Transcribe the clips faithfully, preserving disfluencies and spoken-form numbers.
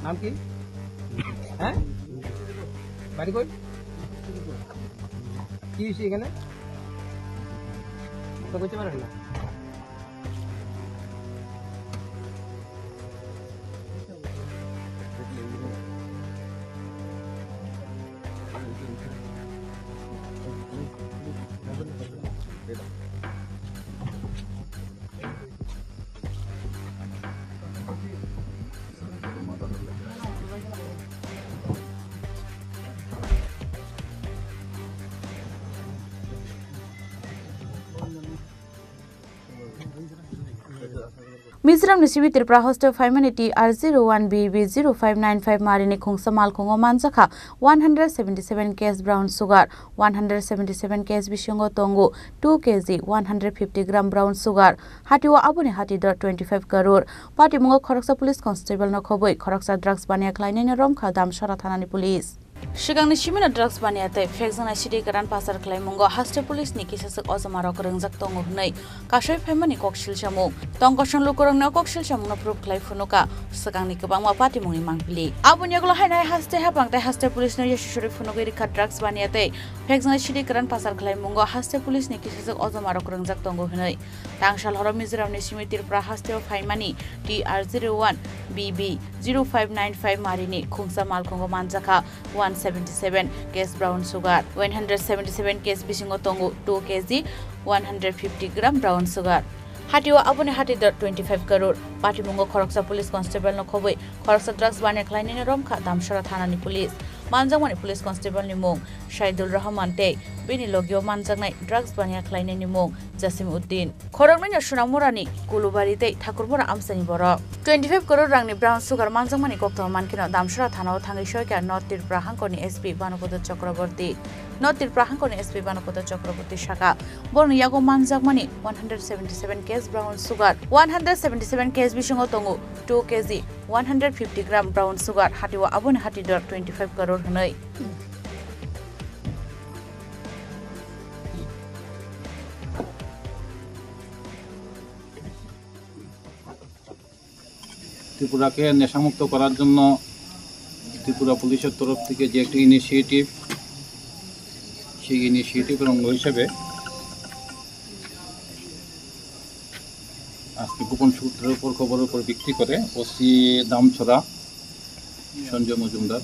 নাম কি? হ্যাঁ? বাড়ি কই? কি হয়েছে এখানে? তো করতে পারেন না। Mizoram ni simi Tripura haste o phaimani T R zero one B B zero five nine five mari ni khungsa malkhungo manjakha one hundred seventy seven K S brown sugar, one hundred seventy seven K S bisingo tongo two K G one hundred fifty gram brown sugar, hatio aboni hati dor twenty five crore. Patimungo khoroksa police constable no khobwi khoroksa drugs baniya khlainani romkha Damsora thana ni police. Swkangni simino drugs baniya tei phekjaknai sidi kwran pasar khlaimungo haste police ni kisaswk ojomarok rwngjak tongo hwnwi kasui phaimani kok silsamung. Tongkosong lukurokno kok silsamungno proof khlai phunuka swkangni kwbangma patimungni mangpili. Aboni yagulo haino hai haste hapang tei haste police no yasosori phunugwi rikha drugs baniya tei phekjaknai sidi kwran pasar khlaimungo haste police ni kisaswk ojomarok rwngjak tongo hwnwi. Tangsal horo Mizoram ni simi Tripura haste o phaimani T R zero one B B zero five nine five mari ni khungsa malkhungo manjakha one seventy seven K S brown sugar, one hundred seventy seven K S bisingo tongo two K G one hundred fifty gram brown sugar. Hatio aboni hati dor twenty five crore. Patimungo khoroksa police constable no khobwi khoroksa drugs baniya khlainani romkha Damsora thana ni police. Manjakmani police constable ni mung Saidul Rahman tei bini logio manjaknai drugs baniya khlainani mung Jasim Uddin. Khoroknwi no Sunamura ni Kulubari tei Thakurmura amchaini borok. Twenty five crore rangni brown sugar manjakmani kokthoma mankhe no Damsora thana o thangwi soikha North Tripura hangkor ni S P Banopodo Chakraborty. North Tripura hangkor ni S P Banopodo Chakraborty saka borokni yago manjakmani one hundred seventy seven K S brown sugar, one hundred seventy seven K S bisingo tongo two K G one hundred fifty gram brown sugar, hatio aboni hati dor twenty five crore hwnwi. ত্রিপুরাকে নেশামুক্ত করার জন্য ত্রিপুরা পুলিশের তরফ থেকে যে একটি ইনিশিয়েটিভ, সেই ইনিশিয়েটিভের অঙ্গ হিসেবে আজকে গোপন সূত্রের উপর, খবরের উপর ভিত্তি করে ওসি দামছড়া সঞ্জয় মজুমদার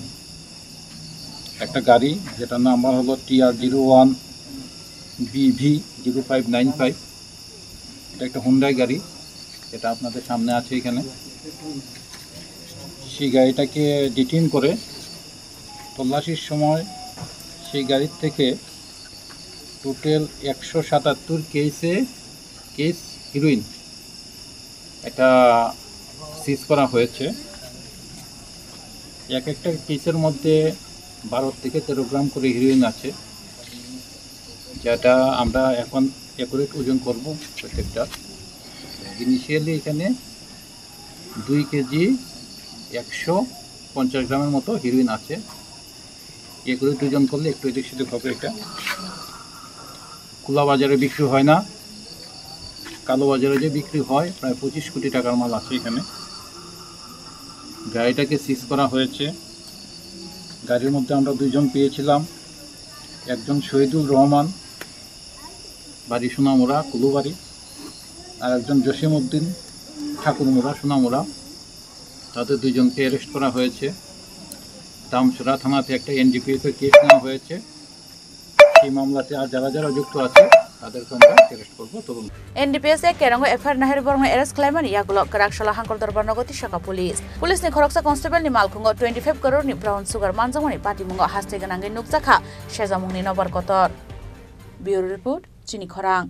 একটা গাড়ি, যেটার নাম্বার হলো T R zero one B V zero five nine five, এটা একটা হুন্ডাই গাড়ি, এটা আপনাদের সামনে আছে এখানে। সেই গাড়িটাকে ডিটেইন করে তল্লাশির সময় সেই গাড়ির থেকে টোটাল একশো সাতাত্তর কেসে, কেস হিরোইন এটা সিজ করা হয়েছে। এক একটা কেসের মধ্যে বারো থেকে তেরো গ্রাম করে হিরোইন আছে, যেটা আমরা এখন অ্যাকুরেট ওজন করব প্রত্যেকটা। ইনিশিয়ালি এখানে দুই কেজি একশো পঞ্চাশ গ্রামের মতো হিরোইন আছে। এগুলো দুজন করলে একটু এদিক সেদিক হবে। এটা খোলা বাজারে বিক্রি হয় না, কালো বাজারে যে বিক্রি হয়, প্রায় পঁচিশ কোটি টাকার মাল আছে এখানে। গাড়িটাকে সিজ করা হয়েছে। গাড়ির মধ্যে আমরা দুইজন পেয়েছিলাম, একজন শহীদুল রহমান, বাড়ি সোনামুড়া, কুলুবাড়ি, আর একজন জসিম উদ্দিন, ঠাকুরমুড়া, সোনামুড়া। তাদের দুইজনকে অ্যারেস্ট করা হয়েছে। দামছড়া থানাতে একটা এনডিপিএস এর কেস নেওয়া হয়েছে। এই মামলাতে আর যারা যারা যুক্ত আছে, তাদেরকে আমরা অ্যারেস্ট করব তদন্ত। N D P S A kerongo F I R nahir borokno arrest khlaimani yagulo kwrak salo hangkor dorbar nogo tisaka police. Police ni khoroksa constable ni malkhungo twenty five crore ni brown sugar manjakmani patimungo haste gwnangwi nukjakha sejamungni nobar kotor. Bureau report, Chini Khorang.